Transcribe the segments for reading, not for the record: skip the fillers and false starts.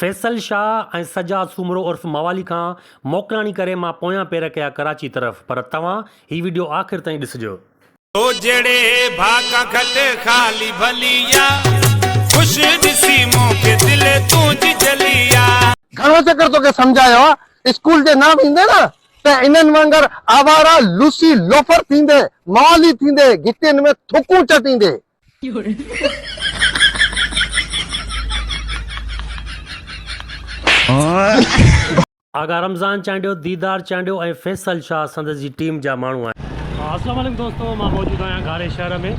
فيصل شاهه ۽ سجاد سومرو عرف موالي کان موڪلاڻي ڪري مان پويان پير ڪيا ڪراچي طرف پر توهان هي وڊيو آخر تائين ڏسجو. تو جهڙي ڀاء کان گهٽ خالي ڀلي آ خوش ڏسي مون کي دل تنهنجي جلي آ. گهڻو چڪر توکي سمجهايو آ اسڪول جي نه ويندين نه ته انهن وانگر آواره لوسي لوفر ٿيندين موالي ٿيندين گهٽين ۾ ٿڪون چٽيندين. آغا رمضان چانڊيو، ديدار چانڊيو ۽ فيصل شاهه سندس جي ٽيم جا ماڻهو آهن. السلام عليڪم دوستو مان موجود آهيان گهاري شهر ۾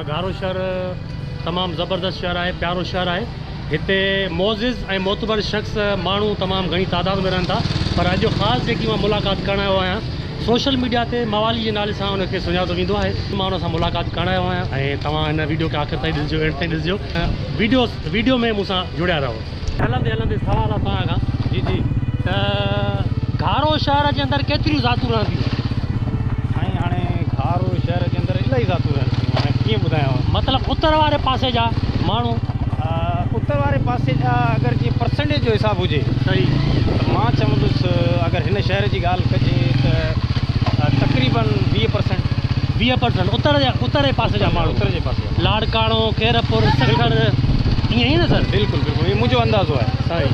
گهارو شهر تمام زبردست شهر آهي پيارو شهر آهي هتي معزز ۽ معتبر شخص ماڻهو تمام گهڻي تعداد ۾ رهن ٿا پر اڄ خاص جيڪي مان ملاقات ڪرڻ آيو آهيان سوشل ميڊيا تي موالي جي نالي سان ان کي سڃاتو ويندو آهي مان ان سان ملاقات ڪرڻ آيو آهيان ۽ توهان هن ويڊيو کي آخر تائين ڏسجو اينڊ تائين ڏسجو ويڊيو ويڊيو ۾ مون سان جڙيا رهو. هلندي هلندي سوال آ توهان کان. جي جي ته گهارو شهر جي اندر ڪيتريون ذاتون رهن ٿيون؟ سائين هاڻي گهارو شهر جي اندر الاهي ذاتون رهن ٿيون هاڻي ڪيئن ٻڌايانو. مطلب اتر واري پاسي جا ماڻهو. اتر واري پاسي جا اگر جيئن پرسنٽيج جو حساب هجي صحيح ته مان چوندس اگر هن شهر جي ڳالهه ڪجي ته تقريبن 20 پرسنٽ. 20 پرسنٽ اتر جا اتر جي پاسي جا ماڻهو. اتر جي پاسي جا. لاڙڪاڻو، خيرپور، سکر ائين ئي نه سر. بلڪل بلڪل هي منهنجو اندازو آهي. صحيح.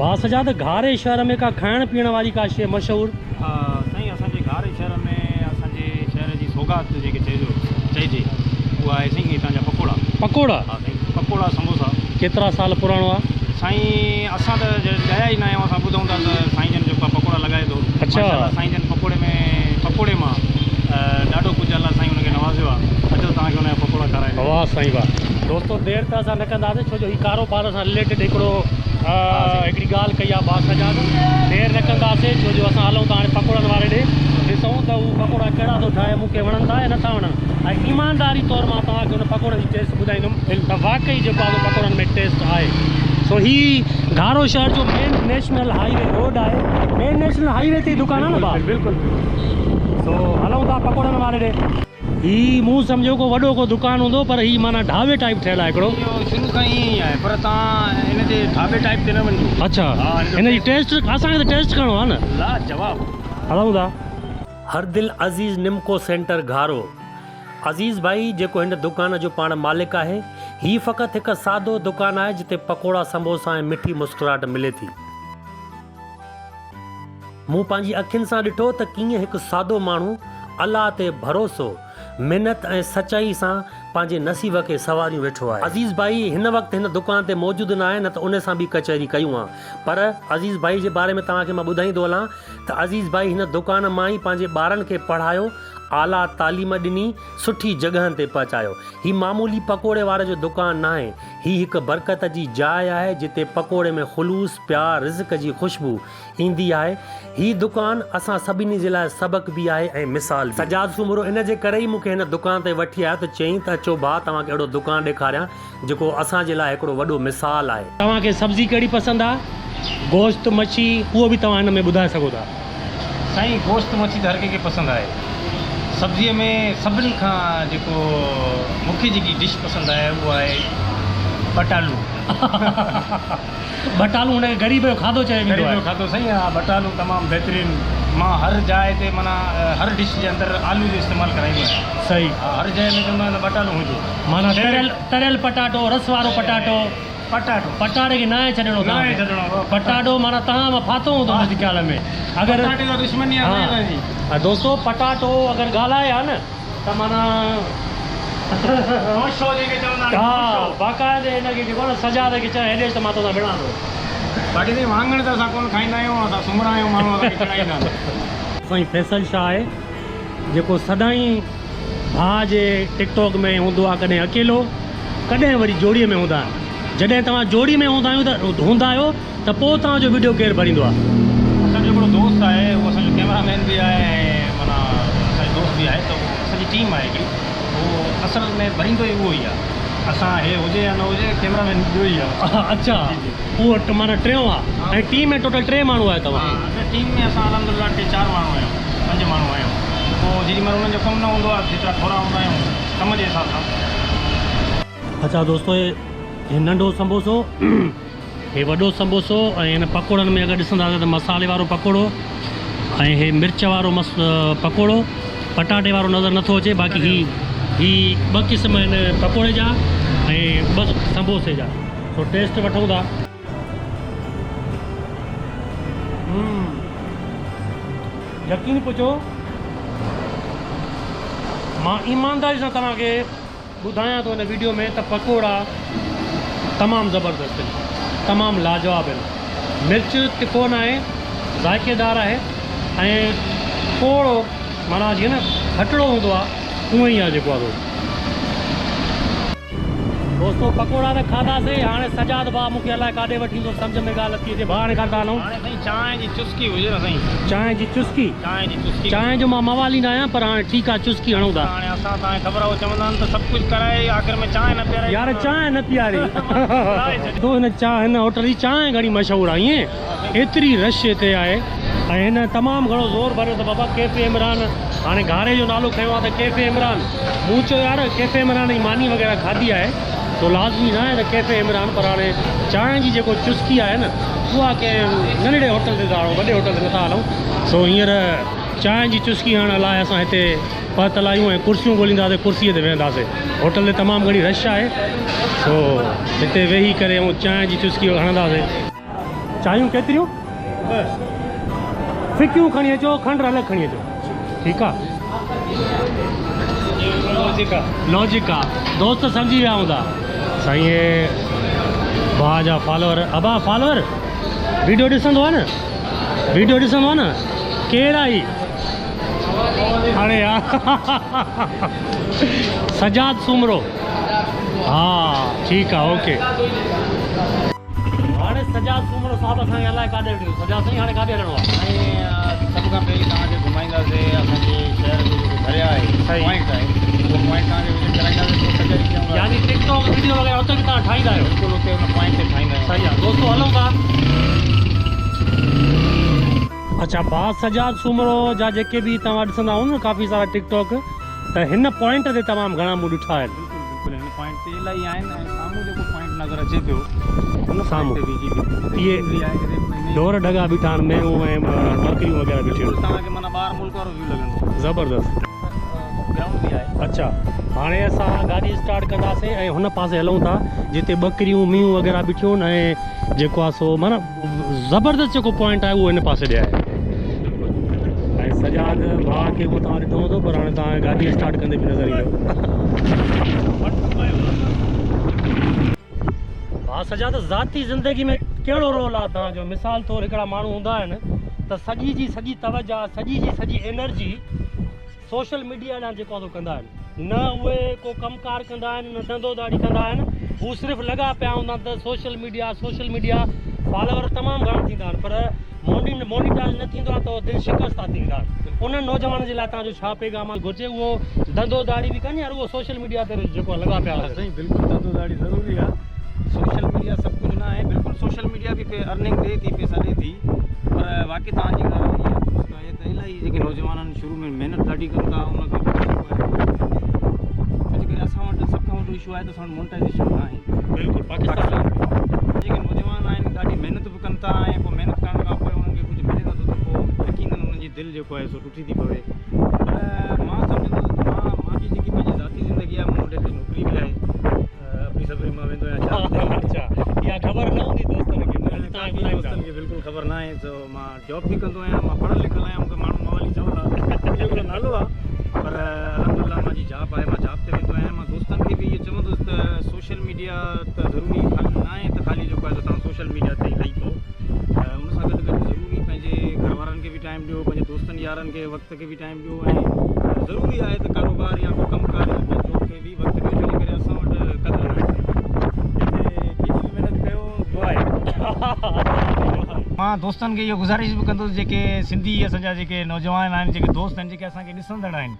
ڀاء سجاد گهاري شهر ۾ ڪا کائڻ پيئڻ واري ڪا شيء مشهور؟ ها سائين اسان جي گهاري شهر ۾ اسان جي شهر جي سوغات جيڪي چئجو چئجي اها آهي سائين هتان جا پڪوڙا. پڪوڙا؟ ها سائين پڪوڙا سمبوسا. ڪيترا سال پراڻو آ؟ سائين اسان ته ڄايا ئي ناهيون اسان ٻڌون ٿا ته سائين جن جيڪو آ پڪوڙا لڳائي ٿو. اڇا. ماشاءالله سائين جن پڪوڙي ۾ پڪوڙي مان ڏاڍو ڪجهه الله سائين ان کي نوازيو آ اچو توهان کي ان جا پڪوڙا کارائي ڏيان. واه سائين واه. دوستو دير ته اسان نه ڪنداسين ڇو جو هي ڪاروبار سان رليٽيڊ هڪڙو هڪڙي ڳالهه ڪئي آ ڀاء سجاد دير نه ڪنداسين ڇو جو اسان هلون ٿا هاڻي پڪوڙن واري ڏي ڏسون ته هو پڪوڙا ڪهڙا ٿو ٺاهي مون کي وڻن ٿا يا نٿا وڻن ۽ ايمانداري طور مان توهان کي ان پڪوڙن جي ٽيسٽ ٻڌائيندم ته واقعي جيڪو آ سو پڪوڙن ۾ ٽيسٽ آهي سو هي گهارو شهر جو main national highway road آهي مين نيشنل هائي وي تي ئي دڪان آ نه ڀاء بلڪل سو هلون ٿا پڪوڙن واري ڏي. هي مون سمجهيو ڪو وڏو ڪو دڪان هوندو پر هي معنيٰ ڍاٻي ٽائيپ ٺهيل آهي هڪڙو. اهو شروع کان ائين ئي آهي پر توهان هن جي ڍاٻي ٽائيپ تي نه وڃجو. اڇا ها هن جو هن جي ٽيسٽ اسان کي ته ٽيسٽ ڪرڻو آهي نه. لاجواب. هلون ٿا. هر دل عزيز نمڪو سينٽر گهارو عزيز ڀائي جيڪو هن دڪان جو پاڻ مالڪ آهي هي فقط هڪ سادو دڪان آهي جتي پڪوڙا سمبوسا ۽ مٺي مسڪراهٽ ملي ٿي. مون پنهنجي اکين سان ڏٺو ته ڪيئن هڪ سادو ماڻهو الله تي ڀروسو، محنت ۽ سچائي سان پنهنجي نصيب کي سنواريون ويٺو آهي. عزيز ڀائي هن وقت هن دڪان تي موجود ناهي نه ته ان سان به ڪچهري ڪيون ها پر عزيز ڀائي جي باري ۾ توهان کي مان ٻڌائيندو هلان ته عزيز ڀائي هن دڪان مان ئي پنهنجي ٻارن کي پڙهايو، اعليٰ تعليم ڏني، سٺي جڳهن تي پهچايو. هي معمولي پڪوڙي واري جو دڪان ناهي، هي هڪ برڪت جي جاء آهي جتي پڪوڙي ۾ خلوص، پيار، رزق جي خوشبو ايندي آهي. هي دڪان اسان سڀني جي لاء سبق به آهي ۽ مثال به. سجاد سومرو ان جي ڪري ئي مون کي هن دڪان تي وٺي آيو ته چيائين ته اچو ڀاء توهان کي اهڙو دڪان ڏيکاريان جيڪو اسان جي لاء هڪڙو وڏو مثال آهي. توهان کي سبزي ڪهڙي پسند آ گوشت مڇي اهو به توهان هن ۾ ٻڌائي سگهو ٿا. سائين گوشت مڇي ته هر ڪنهن کي پسند آهي. سبزيء ۾ سڀني کان جيڪو مون کي جيڪي ڊش پسند آهي اهو آهي ٻٽالو. ٻٽالو هن کي غريب جو کاڌو چيو ويندو آهي. غريب جو کاڌو سائين ها ٻٽالو تمام بهترين مان هر جاء تي معنيٰ هر ڊش جي اندر آلو جو استعمال ڪرائيندو آهيان. صحيح. ها هر جاء ۾ چوندو آهيان ته ٻٽالو هجي. معنيٰ تريل تريل پٽاٽو رس وارو پٽاٽو. پٽاٽو. پٽاٽي کي ناهي ڇڏڻو توهان ناهي کي. ڇڏڻو. پٽاٽو معنيٰ توهان مان ڦاٿو هوندو منهنجي خيال ۾. اگر پٽاٽي سان دشمني آهي سائين اسان جي. ها دوستو پٽاٽو اگر ڳالهائي ها نه ته معنيٰ خوش هو جنهن کي چوندا آهن ها خوش هو. باقاعدي هن کي جيڪو آهي نه سجاد کي چئه هيڏي اچ ته مان توسان وڙهان ٿو. باقي سائين واڱڻ ته اسان ڪونه کائيندا آهيون اسان سومرا آهيون ماڻهو اسان کي چڙائيندا آهن. سائين فيصل شاهه آهي جيڪو سدائين ڀاء جي ٽڪ ٽاڪ ۾ هوندو آهي ڪڏهن اڪيلو ڪڏهن وري جوڙي ۾ هوندا آهن جڏهن توهان جوڙي ۾ هوندا آهيون ته هوندا آهيو ته پوء توهان جو وڊيو ڪير ڀريندو آهي. اسان جو هڪڙو دوست آهي اهو اسان جو ڪيمرا مين به آهي ۽ معنيٰ اسان جو دوست به آهي ته اهو اسان جي ٽيم آهي هڪڙي اهو اصل ۾ ڀريندو ئي اهو ئي آهي اسان هي هجي يا نه هجي ڪيمرا مين ٻيو ئي آهي. اڇا اهو معنيٰ ٽيون آهي ۽ ٽيم ۾ ٽوٽل ٽي ماڻهو آهيو توهان. ها اسان ٽيم ۾ اسان الحمد لله ٽي چار ماڻهو آهيون پنج ماڻهو آهيون پوء جيڏي مهل انهن جو ڪم نه هوندو آهي جيترا ٿورا هوندا آهيون ڪم جي حساب سان. اڇا دوستو هي هي ننڍو سمبوسو هي وڏو سمبوسو ۽ هن پڪوڙن ۾ اگر ڏسنداسين ته مصالحي وارو پڪوڙو ۽ هي مرچ وارو مس پڪوڙو پٽاٽي وارو نظر نٿو اچي باقي هي هي ٻه قسم آهن پڪوڙي جا ۽ ٻه سمبوسي جا سو ٽيسٽ وٺون ٿا. يقين پڇو مان ايمانداري سان توهان کي ٻڌايان ٿو هن ويڊيو ۾ ته پڪوڙا تمام زبردست آهن تمام لاجواب آهن مرچ تکو ناهي ذائقيدار آهي ۽ ٿورو معنيٰ جيئن نه کٽڙو هوندو آهي اونئن ئي آهي جيڪو آهي سو. دوستو پڪوڙا ته کاڌاسي هاڻي سجاد ڀاء مونکي الائي ڪاڏي وٺي ايندو سمجهه ۾ ڳالهه نٿي اچي ڀاء هاڻي ڪاڏي ٿا هلون. هاڻي سائين چانهه جي چسڪي هجي نه سائين. چانهه جي چسڪي. چانهه جي چسڪي. چانهه جو مان موالي نه آهيان پر هاڻي ٺيڪ آهي چسڪي هڻون ٿا. هاڻي اسان توهان کي خبر آهي هو چوندا آهن ته سڀ ڪجهه ڪرائي آخر ۾ چانهه نه پيارائي. يار چانهه نه پياري. تو هن چانهه هن هوٽل جي چانهه گهڻي مشهور آهي ائين ايتري رش هتي آهي ۽ هن تمام گهڻو زور ڀريو ته بابا ڪيفي عمران هاڻي گهاري جو نالو کنيو آهي ته ڪيفي عمران مون چيو يار ڪيفي عمران جي ماني وغيره کاڌي آهي سو لازمي ناهي ته ڪيفي عمران پر هاڻي چانهه جي جيڪو چسڪي آهي نه اها ڪنهن ننڍڙي هوٽل تي ٿا هڻون وڏي هوٽل تي نٿا هلون سو هينئر چانهه جي چسڪي هڻڻ لاء اسان هتي پهتل آهيون ۽ ڪرسيون ڳولينداسين ڪرسي تي ويهنداسين هوٽل تي تمام گهڻي رش آهي سو هتي ويهي ڪري ۽ چانهه جي چسڪي هڻنداسين. چانهيون ڪيتريون؟ ٻه. ڦڪيون کڻي اچو کنڊ الڳ کڻي اچو ٺيڪ آ. لاجڪ آ. لاجڪ آ دوست سمجهي ويا هوندا. سائين هي ڀاء جا فالوور ابا فالوور ويڊيو ڏسندو آ نه ويڊيو ڏسندو آ نه ڪير آ هي اڙي يار سجاد سومرو ها ٺيڪ آ اوڪي. هاڻي سجاد سومرو صاحب اسان کي الائي ڪاڏي وٺي ويو. سجاد سائين هاڻي ڪاڏي هلڻو آهي؟ سائين سڀ کان پهرين توهان کي گهمائينداسين اسان جي شهر جو جيڪو درياء آهي پوائنٽ آهي اهو پوائنٽ توهان کي وزٽ ڪرائينداسين پوء ڪچهري ڪيون ٿا. يعني ٽڪ ٽاڪ وڊيو وغيره اتي به توهان ٺاهيندا آهيو؟ بلڪل اتي ان پوائنٽ تي ٺاهيندا آهيون. صحيح آهي دوستو هلون ٿا. اڇا ڀاء سجاد سومرو جا جيڪي به توهان ڏسندا هوندو نه ڪافي سارا ٽڪ ٽاڪ ته هن پوائنٽ تي تمام گهڻا مون ڏٺا آهن. بلڪل بلڪل هن پوائنٽ تي الاهي آهن ۽ سامهون جيڪو پوائنٽ نظر اچي پيو ان پوائنٽ تي بيهجي اهي ڍور ڍڳا بيٺا آهن مينهون ۽ ٻڪريون وغيره بيٺيون آهن. بلڪل توهان کي معنيٰ ٻاهر ملڪ وارو ويو لڳندو. زبردست. گرائونڊ به آهي. اڇا هاڻي اسان گاڏي اسٽارٽ ڪنداسين ۽ هن پاسي هلون ٿا جتي ٻڪريون مينهون وغيره بيٺيون آهن ۽ جيڪو آهي سو معنيٰ زبردست جيڪو پوائنٽ آهي اهو هن پاسي ڏي آهي ۽ سجاد ڀاء کي به توهان ڏٺو هوندو پر هاڻي توهان کي گاڏي اسٽارٽ ڪندي به نظر ايندو. ڀاء سجاد ذاتي زندگي ۾ ڪهڙو رول آهي توهان جو مثال طور هڪڙا ماڻهو هوندا آهن ته سڄي جي سڄي توجه سڄي جي سڄي انرجي سوشل ميڊيا ڏانهن جيڪو آ سو ڪندا آهن نه اهي ڪو ڪم ڪار ڪندا آهن نه ڌنڌو ڌاڙي ڪندا آهن هو صرف لڳا پيا هوندا آهن ته social media social media follower تمام گهڻا ٿيندا آهن پر مونيٽائز نه ٿيندو آهي ته اهي دل شڪسته ٿي ويندا آهن انهن نوجوانن جي لاء توهان جو ڇا پيغام آهي گهرجي اهو ڌنڌو ڌاڙي به ڪن يا رڳو سوشل ميڊيا تي جيڪو آهي لڳا پيا هجن. سائين بلڪل ڌنڌو ڌاڙي ضروري آهي سوشل ميڊيا سڀ ڪجهه نه آهي بلڪل سوشل ميڊيا به ارننگ ڏي ٿي پيسا ڏي ٿي پر واقعي توهان جي ڳالهه اها درست آهي ته الاهي جيڪي نوجوان آهن شروع ۾ محنت ڏاڍي ڪن ٿا ان کان پوء جيڪو آهي ڇو جي ڪري اسان وٽ سڀ کان وڏو اشو آهي ته اسان وٽ مونٽائيزيشن نه آهي بلڪل پاڪستان ۾ جيڪي نوجوان آهن ڏاڍي محنت به ڪن ٿا ۽ پوء محنت ڪرڻ کان پوء انهن کي ڪجهه ملي نٿو ته پوء يقينن انهن جي دل جيڪو آهي سو ٽٽي ٿي پوي پر مان سمجهندس مان مانجي جيڪي پنهنجي ذاتي زندگي آهي مون وٽ هتي نوڪري به آهي اپني سفري مان ويندو آهيان جاب تي اڇا اها خبر نه هوندي دوستن کي دوستن کي بلڪل خبر نه آهي سو مان جاب به ڪندو آهيان مان پڙهيل لکيل آهيان مونکي ماڻهو موالي چوندا منهنجو هڪڙو نالو آهي پر الحمدلله منهنجي جاب آهي مان جاب تي ويندو آهيان مان دوستن کي به اهو چوندس ته سوشل ميڊيا ته ضروري خالي نه آهي ته خالي جيڪو آهي سو توهان سوشل ميڊيا تي ئي لهي پئو ان سان گڏ گڏ ضروري پنهنجي گهر وارن کي به ٽائيم ڏيو پنهنجي دوستن يارن کي وقت کي به ٽائيم ڏيو ۽ ضروري آهي ته ڪاروبار يا ڪو ڪم ڪار يا ڪنهن جاب کي به وقت ڏيو ڇو جي ڪري اسان وٽ قدر نه آهي هتي ڪيڏي به محنت ڪيو دعا آهي. مان دوستن کي اهو گذارش به ڪندس جيڪي سنڌي اسان جا جيڪي نوجوان آهن جيڪي دوست آهن جيڪي اسان کي ڏسندڙ آهن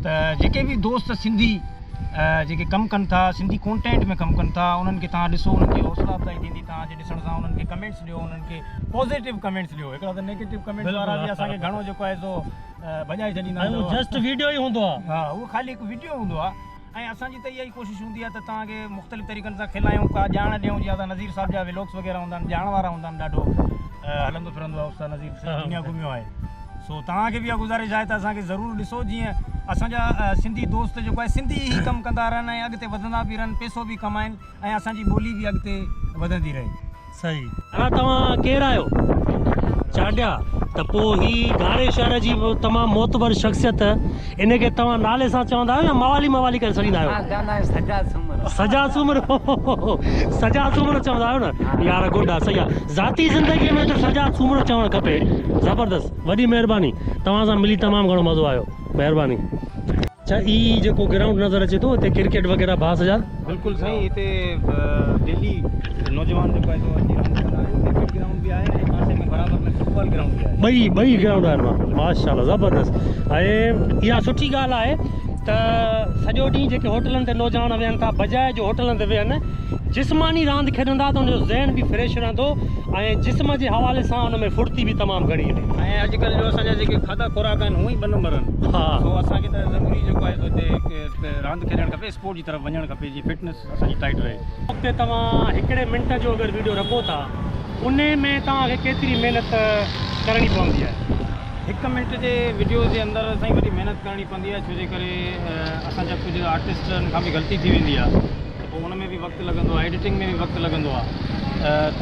ته جيڪي به دوست سنڌي جيڪي ڪم ڪن ٿا سنڌي ڪونٽينٽ ۾ ڪم ڪن ٿا انهن کي توهان ڏسو انهن جي حوصلا افزائي ٿيندي توهان جي ڏسڻ سان انهن کي ڪمينٽس ڏيو انهن کي پازيٽو ڪمينٽس ڏيو هڪڙا ته نيگيٽو ڪمينٽس وارا به اسان کي گهڻو جيڪو آهي سو ڀڄائي ڇڏيندا آهن جسٽ ويڊيو ئي هوندو آهي ها اهو خالي هڪ ويڊيو هوندو آهي. ۽ اسان جي ته اها ئي ڪوشش هوندي آهي ته توهان کي مختلف طريقن سان کلايون ڪا ڄاڻ ڏيون جيئن اسان نذير صاحب جا ولاگس وغيره هوندا آهن ڄاڻ وارا هوندا آهن ڏاڍو هلندو ڦرندو آهي استاد نذير سڄي دنيا گهميو آهي سو توهان کي به اها گذارش آهي ته اسان کي ضرور ڏسو جيئن اسان جا سنڌي دوست جيڪو آهي سنڌي ئي ڪم ڪندا رهن ۽ اڳتي وڌندا به رهن پئسو به ڪمائن ۽ اسان جي ٻولي به اڳتي وڌندي رهي. صحيح. ادا توهان ڪير آهيو؟ چانڊيا، ته پوء هي گهاري شهر جي تمام معتبر شخصيت ان کي توهان نالي سان چوندا آهيو يا موالي موالي ڪري سڏيندا آهيو؟ اسان چوندا آهيون سجاد سومرو. سجاد سومرو سجاد سومرو چوندا آهيو نه يار گڊ آ صحيح آ ذاتي زندگي ۾ ته سجاد سومرو چوڻ کپي زبردست وڏي مهرباني توهان سان ملي تمام گهڻو مزو آيو مهرباني. اڇا هي جيڪو گرائونڊ نظر اچي ٿو هتي ڪرڪيٽ وغيره ڀاء سجاد. بلڪل سائين هتي ڊيلي نوجوان جيڪو آهي سو اچي راند ڪندا آهن ڪرڪيٽ گرائونڊ به آهي ۽ پاسي ۾ برابر ۾ فٽبال گرائونڊ به آهي. ٻئي ٻئي گرائونڊ آهن ماشاءالله زبردست ۽ اها سٺي ڳالهه آهي ته سڄو ڏينهن جيڪي هوٽلن تي نوجوان ويهن ٿا بجاء جو هوٽلن تي ويهن جسماني راند کيڏندا ته ان جو ذهن به فريش رهندو ۽ جسم جي حوالي سان ان ۾ ڦڙتي به تمام گهڻي ايندي. ۽ اڄڪلهه جو اسان جا جيڪي کاڌا خوراڪ آهن هونئن ئي ٻه نمبر آهن سو اسان کي ته ضروري جيڪو آهي سو هتي راند کيڏڻ کپي اسپورٽ جي طرف وڃڻ کپي جيئن فٽنس اسان جي ٽائيٽ رهي. وقت تي توهان هڪڙي منٽ جو اگر ويڊيو رکو ٿا انهي ۾ توهان کي ڪيتري محنت ڪرڻي پوندي آهي؟ هڪ منٽ جي وڊيو جي اندر سائين وڏي محنت ڪرڻي پوندي آهي ڇو جي ڪري اسان جا ڪجهه آرٽسٽن کان به غلطي ٿي ويندي آهي ته پوء ان ۾ به وقت لڳندو آهي ايڊيٽنگ ۾ به وقت لڳندو آهي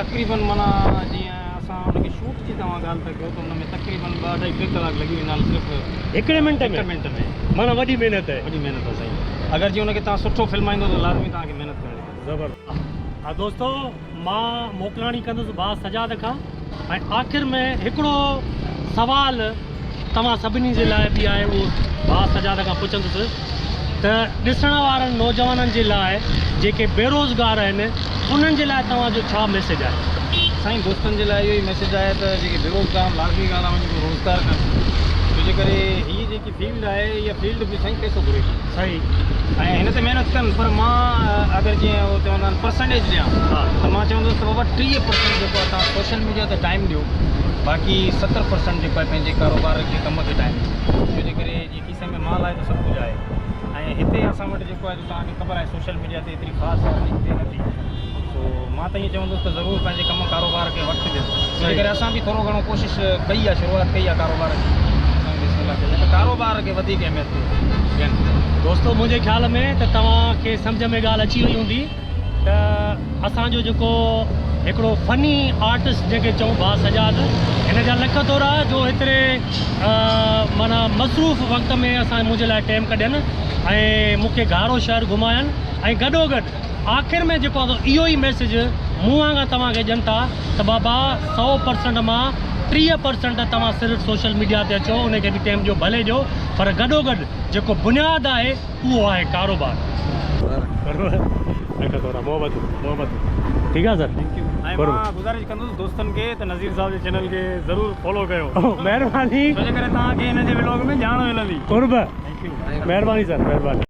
تقريبن معنيٰ جيئن اسان ان کي شوٽ جي توهان ڳالهه ٿا ڪيو ته ان ۾ تقريبن ٻه اڍائي ٽي ڪلاڪ لڳي ويندا آهن صرف هڪڙي منٽ ۾ هڪ منٽ ۾ معنيٰ وڏي محنت آهي. وڏي محنت آهي سائين اگر جي ان کي توهان سٺو فلمائيندو ته لازمي توهان کي محنت ڪرڻي پوندي. زبردست ها دوستو مان موڪلاڻي ڪندس ڀاء سجاد کان ۽ آخر ۾ هڪڙو سوال توهان سڀني جي لاء به آهي اهو ڀاء سجاد کان پڇندس ته ڏسڻ وارن نوجوانن جي لاء جيڪي بيروزگار آهن انهن جي لاء توهان جو ڇا ميسيج آهي؟ سائين دوستن جي لاء اهو ئي ميسيج آهي ته جيڪي بيروزگار آهن لازمي ڳالهه آهي وڃي ڪو روزگار ڪن ڇو جي ڪري هي جيڪي فيلڊ آهي اها فيلڊ به سائين پئسو گهري ٿي صحيح ۽ هن تي محنت ڪن پر مان اگر جيئن هو چوندا آهن پرسنٽيج ڏيان ته مان چوندس ته بابا 30 پرسنٽ جيڪو آهي توهان سوشل ميڊيا تي ٽائيم ڏيو باقي 70 پرسنٽ جيڪو آهي پنهنجي ڪاروبار کي ڪم کي ٽائيم ڏيو ڇو جي ڪري جي کيسي ۾ مال آهي ته سڀ ڪجهه آهي ۽ هتي اسان وٽ جيڪو آهي توهان کي خبر آهي سوشل ميڊيا تي ايتري خاص ارننگ ٿئي نٿي سو مان ته ائين چوندس ته ضرور پنهنجي ڪم ڪاروبار کي وقت ڏيو ڇو جي ڪري اسان به ٿورو گهڻو ڪوشش ڪئي آهي شروعات ڪئي آهي ڪاروبار جي اسان به بسم الله ڪئي آهي ته ڪاروبار کي وڌيڪ اهميت ڏين. دوستو منهنجي خيال ۾ ته توهان کي سمجهه ۾ ڳالهه اچي وئي هوندي ته اسان جو جيڪو هڪڙو فني آرٽسٽ جنهن کي چئون ڀاء سجاد هن جا لک ٿورا جو ايتري معنيٰ مصروف وقت ۾ اسان منهنجي لاء ٽيم ڪڍين ۽ مون کي گهارو شهر گهماين ۽ گڏوگڏ آخر ۾ جيڪو آهي سو اهو ئي ميسيج مون وانگر توهان کي ڏين ٿا ته بابا 100% مان 30% توهان صرف سوشل ميڊيا تي اچو ان کي به ٽيم ڏيو ڀلي ڏيو پر گڏوگڏ جيڪو بنياد آهي اهو آهي ڪاروبار. ٺيڪ آهي سر. Thank you ۽ مان گذارش ڪندس دوستن کي ته نذير صاحب جي چينل کي ضرور فالو ڪيو. مهرباني. ڇو جي ڪري توهان کي هن جي ولاگ ۾ ڄاڻ ملندي. قرب. Thank you. مهرباني سر مهرباني.